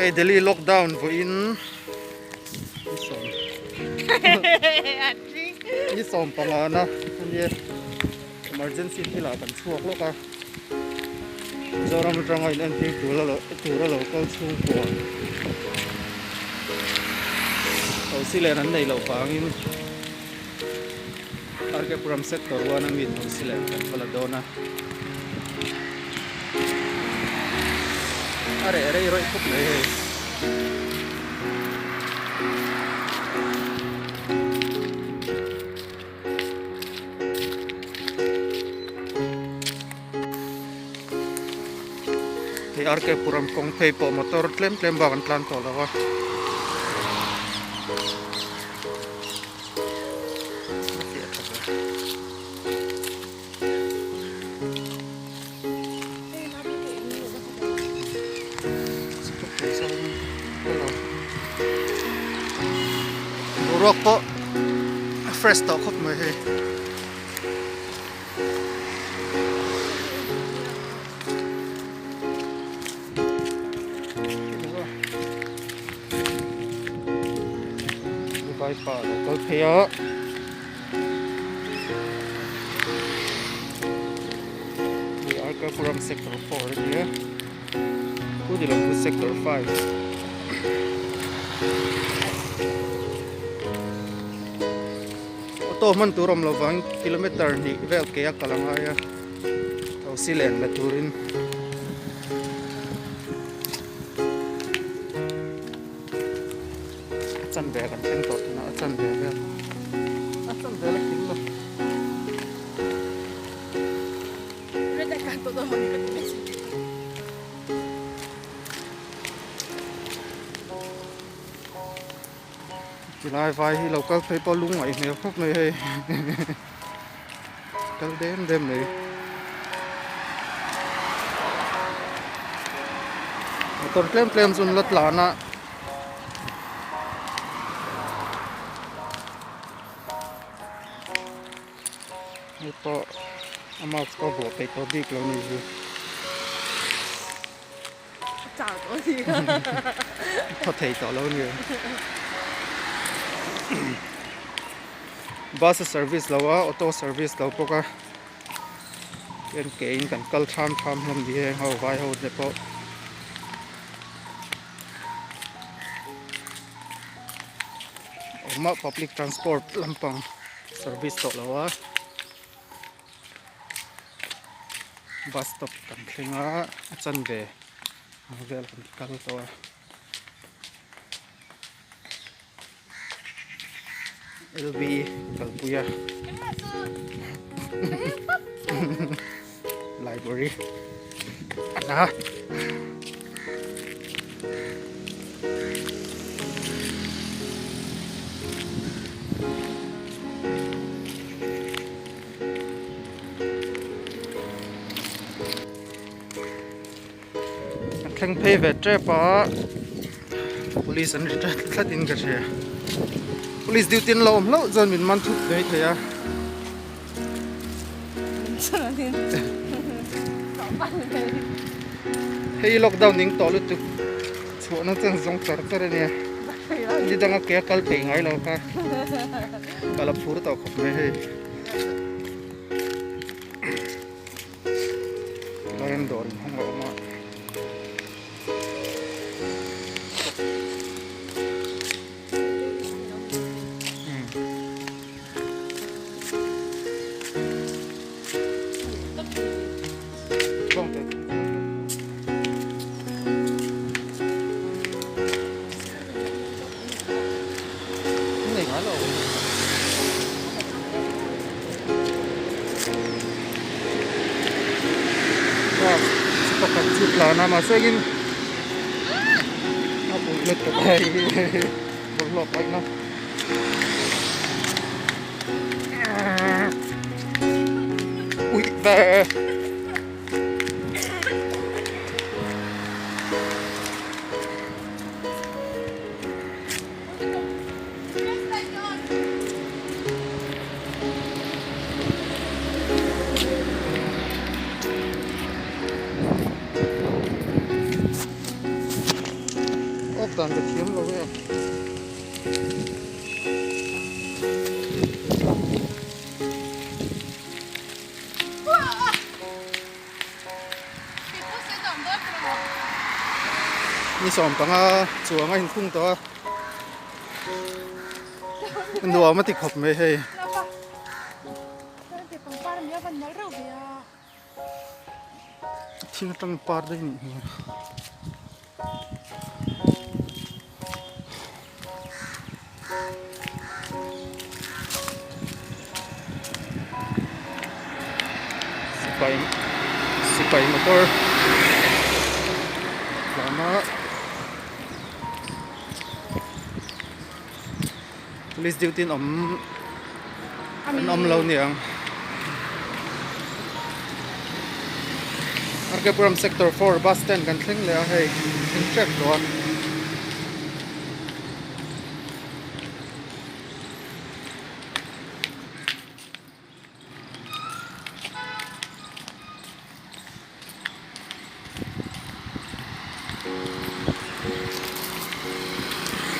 Hei Delhi lockdown vawiin ni sawm ni sawm pangana a nia emergency thilah kan chhuak lawk a Mizoram atanga in entir tur a tur a lo kal chhungkua thosi len an neih loh vangin RK Puram sector one a mi thosi len kan va la dawn a. A reh rei rawih khawp mai hei. Hei RK Puram kawng phei pawh motor tlem tlem bak an tlan tawh lo a. Boruak pawh a fresh tawh khawp mai hei. Vaipa a lo kal phei a. Hei Arkapuram sector 4 a nia Pu Dilawmpu sector 5 Auto hman tur awm lovang kilometer hnih vel ke a kal a ngai a thosi len la turin A chanve kan thleng tawh tunah a chanve vel a chanve la tling lo. Tilai vai hi lo kal phei pawh lung ngaih hmel khawp mai hei kal dem dem mai. Motor tlem tlem chu an la tlan a. Hei pawh a mask pawh vuah peih tawh bik lo ni hi. Chau tawh a ni. Thaw thei tawh lo a ni. Bus a service lo a auto service lo bawk a. Hian ke in kan kal tham tham hlawm ni heng ho vai ho te pawh. Awm a public transport lampang service tawh lo a bus stop kan thleng a a chanve ang vel kan kal tawh a. LB kalpui a library a thleng phei ve tep a police an ri tlat tlat in ka hria police duty an lo awm hlauh chuan min man thut mai thei a. Hei lockdown ning tawh lutuk chhuahna chuan zawng char char a nia ni danga ke a kal peih ngai lo kha ka la phur tawh khawp mai hei. Tilai an dawr in hawng a awm a. Pakhat chu tlan a mahse in a pui lutuk a hei bawlhhlawh paih na ui ve. dan ka thiam lo e. Ni 15 chuang a inkhung tawh a. Nuam a ti khawp mai hei. Thing atang par daih nih hmel. Sipai sipai motor tlana police duty an awm an awm lo niang Arkapuram sector 4 bus stand kan thleng leh a hei thleng tep tawh a.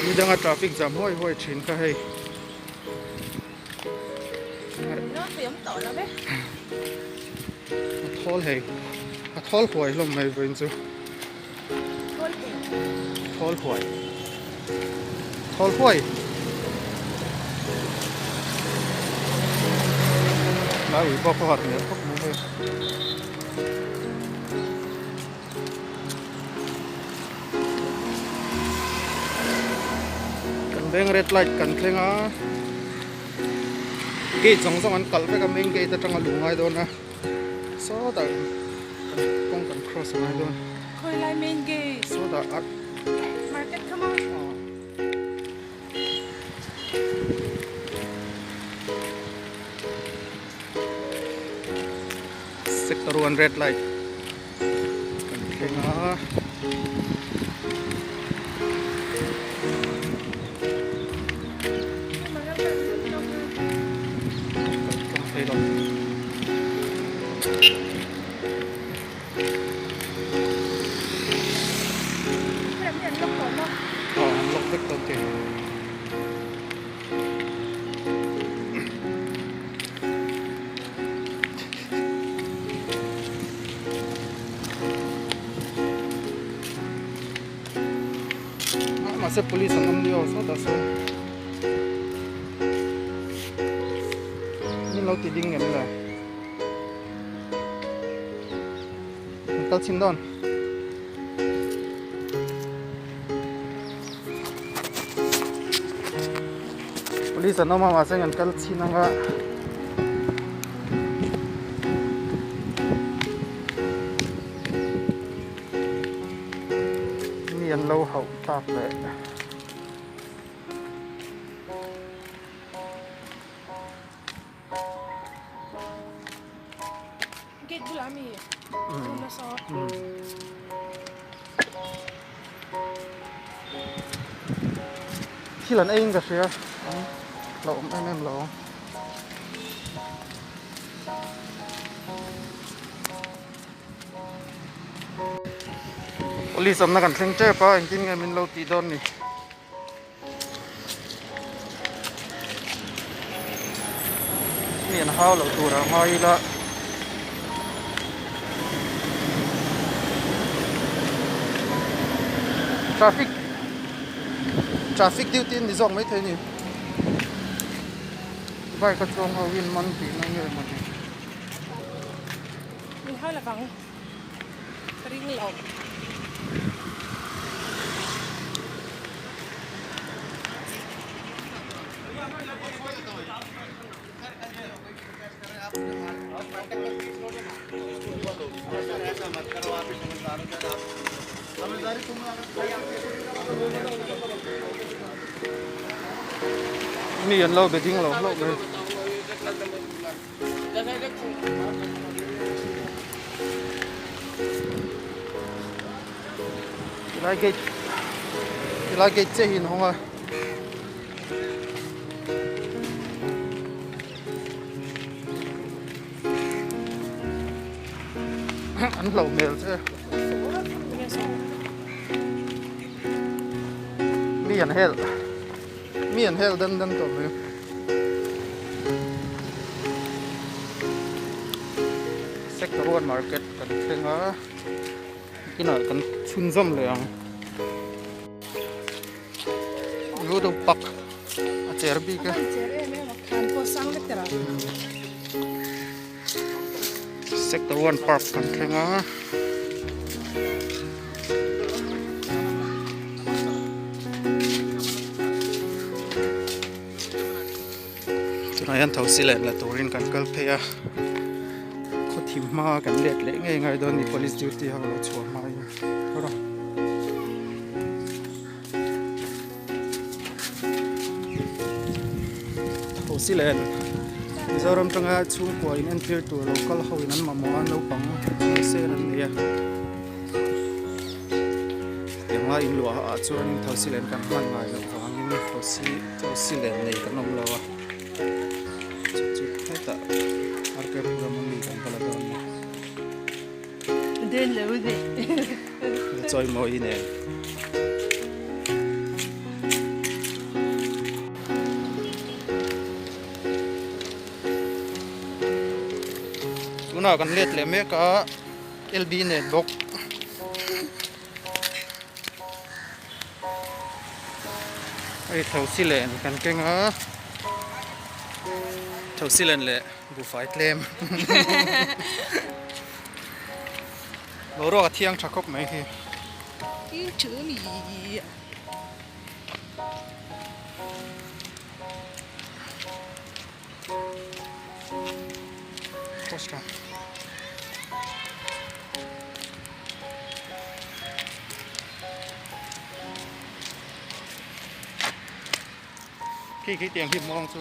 Ni danga traffic jam huai huai thin kha hei. A thawl hei a thawl huai hlawm mai vawiin chu. Thawl huai thawl huai lai ui pawh khaw harh hmel khawp mai hei. Kan veng red light kan thleng a gate zawng zawng an kalh vek a main gate atanga luh ngai dawn a sawtah kawng kan cross a ngai dawn Khawilai main gate sawtah a market kha maw Sector 1 red light kan thleng a. Kan thei lo. Aw an lock vek dawn te. Mahse police an awm lio sawtah sawn min lo ti ding ngem le an kal chhin dawn. Police an awm a mahse an kal chhin ang a. Mi an lo hauh tak leh. Gate bulah mi thum nasa. Thil an eiin ka hria an hlauhawm em em lo. Police awmna kan thleng tep a engtin nge min lo tih dawn ni. Mi an hau loh tur a ngai ila. Traffic traffic duty an ni zawk mai thei a ni. Bike a chuang ho in man tih na nge mawni. Min hau lovang. Ka ring lo. Mi an lo be ding lo hlauh mai. Tilai gate tilai gate chiah hi an hawng a. An hlauh hmel che. Mi an hel mi an hel dan dan tawh mai. Sector one market kan thleng a inah kan chhunzawm leh ang. Ludo pak a cher bik a. Sector one park kan thleng a. Tunah hian thosi leh la turin kan kal phei a khaw thim hma kan let leh ngei ngai dawn a ni police duty ho lo chhuah hma in thosi leh Mizoram tanga chhungkua in entir tur lo kal ho in an mamawh a naupang sen an nei a. Tianga in luah ah chuanin thosi len kan hman ngai loh vangin thosi thosi len nei kan awm lo a chu chu hetah RK Puram ami kan va la dawn a ni chawimawi nen. Tunah kan let leh mek a. LB nen bawk. Hei thosi len kan keng a, thosi len leh buhfai tlem boruak a thiang tha khawp mai hi. Khi khi tiang hi muang chu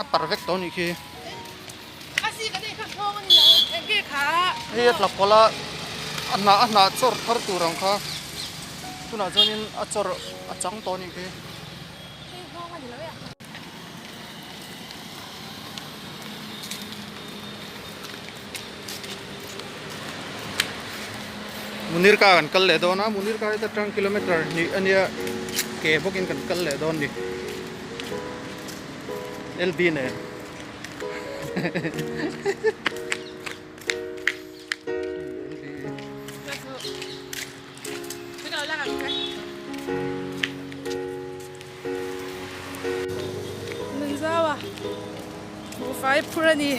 a par vek tawh a nih khi hei a tla pawlh a a hnah a hnah chawr thar tur ang kha tunah chuanin a chawr a chang tawh a nih khi. Munirka kan kal leh dawn a Munirka hi atang kilometer hnih a nia ke bawkin kan kal leh dawn a ni LB nen. Nunzau a buhfai phur a ni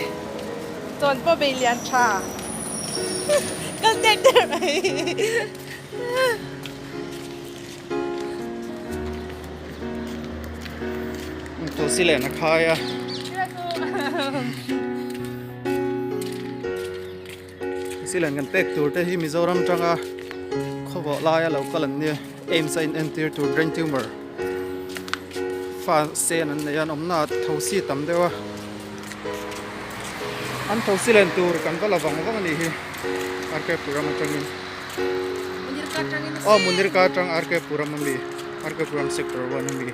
tawn pawh bei lian tha kal der der mai. Tulsi len a khai a. Silen kan pek tur te hi Mizoram tanga khawvawh laia lo kal an nia AIIMS a in entir tur brain tumor fa sen an nei a an awmna ah thosi tam deuh a an thosi len tur kan va la vang vang a nih hi RK Puram atangin aw Munirka atang RK Puram ami RK Puram sector 1 ami.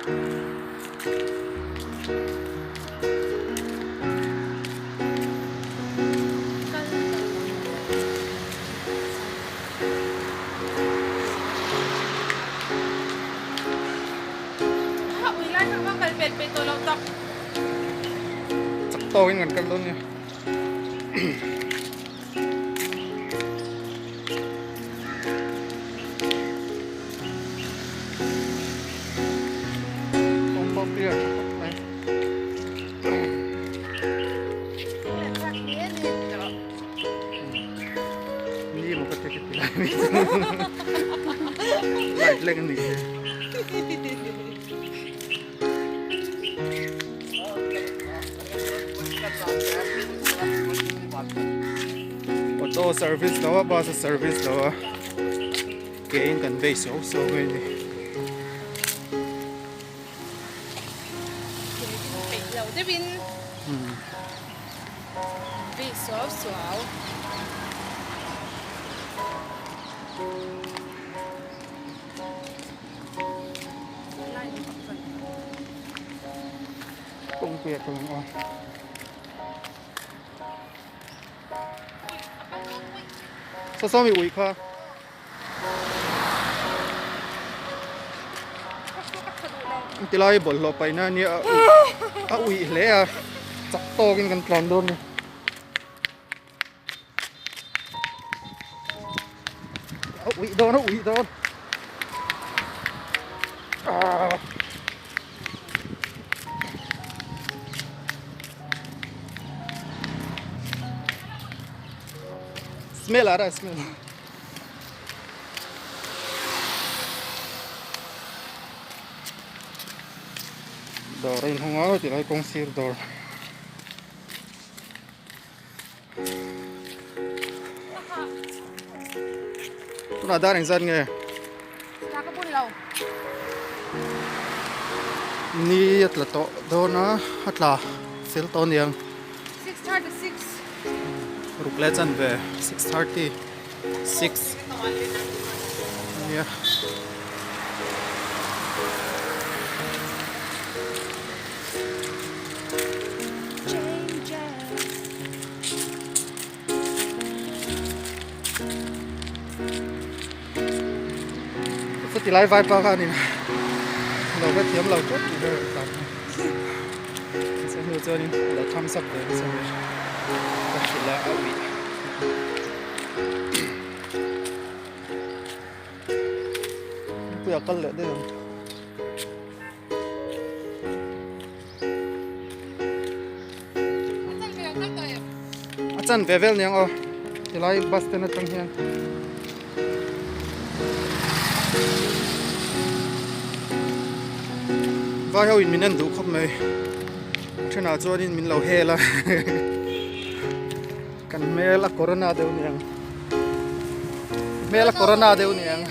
Chak tawkin kan kal dawn nia. Kawng pawh clear tha khawp mai. Ni maw ka ti ka ti lai mi chu. Light lek a ni hi. Auto service lo a bus a service lo a ke in kan bei suau suau mai a ni. Ke in peih lo deuh in bei suau suau. Kawngpui a kal ang aw. Saw saw mi ui kha. Tilai bawlhhlawh paihna a nia a uih hle a chak tawkin kan tlan dawn a ni. A uih dawn a uih dawn ah. Smell आ रहा है smell. Dawr a inhawng a tilai kawng sir dawr. Tunah dar engzat nge? Ni a tla tawh dawn a, a tla fel tawh aniang. Ruk leh chanve 6:36 ania. Chuti lai vai pa khanin lo ka thiam lo tawp tih ber ka tlan a hnu chuanin lo thumbs up ve nasa mai ka hrilh a a uih puia kal leh daih ang. A chan ve vel niang aw tilai bus stand atang hian. Vai ho in min en duh khawp mai a thenah chuanin min lo hel a kan hmel a corona deuh niang hmel a corona deuh niang.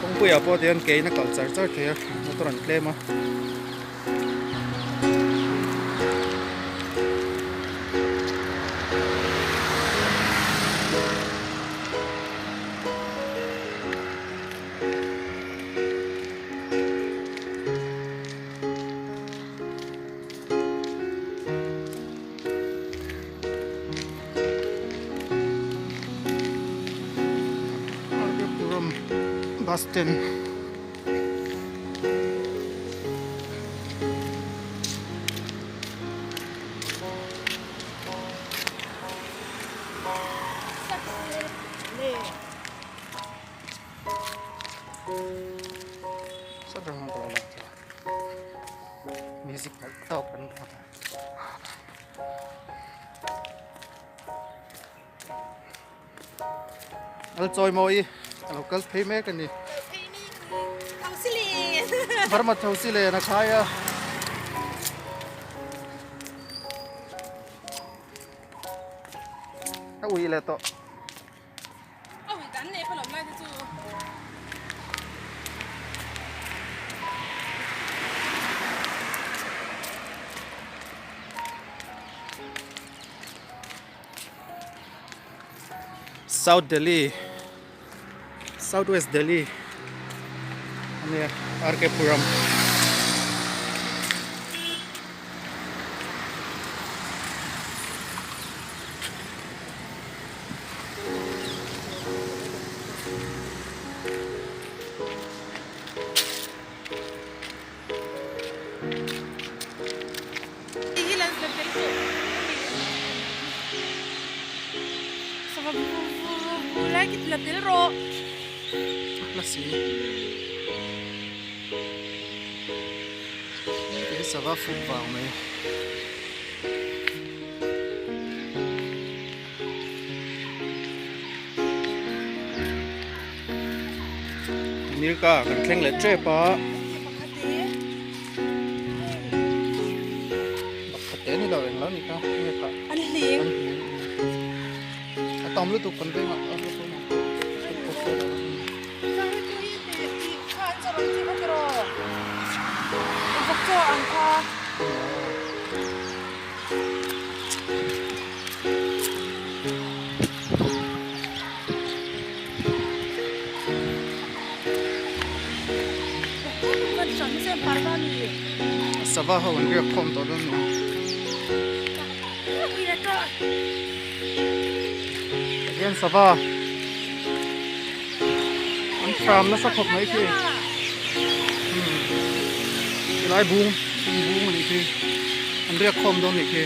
Kawngpuiah pawh tihian ke in a kal char char thei a motor an tlem a. Arvipuram bus stand music tawk an Al chawi maw i a lo kal phei mek a ni. Burma thosi len a khai a. A ui leh tawh. A ui dan nei pawh lai te chu. South Delhi South West Delhi ania RK Puram. Sava fuk vang mai. Mirka kan thleng leh tep a. Pakhat te ni lo eng lo ni kha nge kha. An hling. An hling. A tam lutuk kan veng ah. Sava ho an riak khawm tawh dawn ni. Hian sava an hram nasa khawp mai khi tilai bung bung a nih khi an riak khawm dawn a nih khi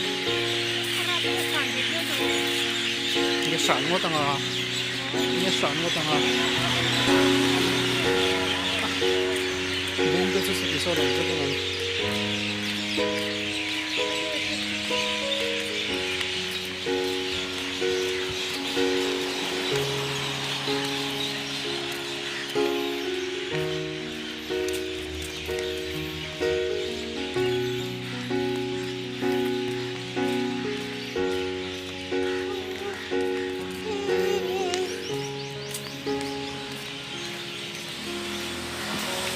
nge hran ngawt anga nge hran ngawt anga bung te chu sawti sawn an zet ang.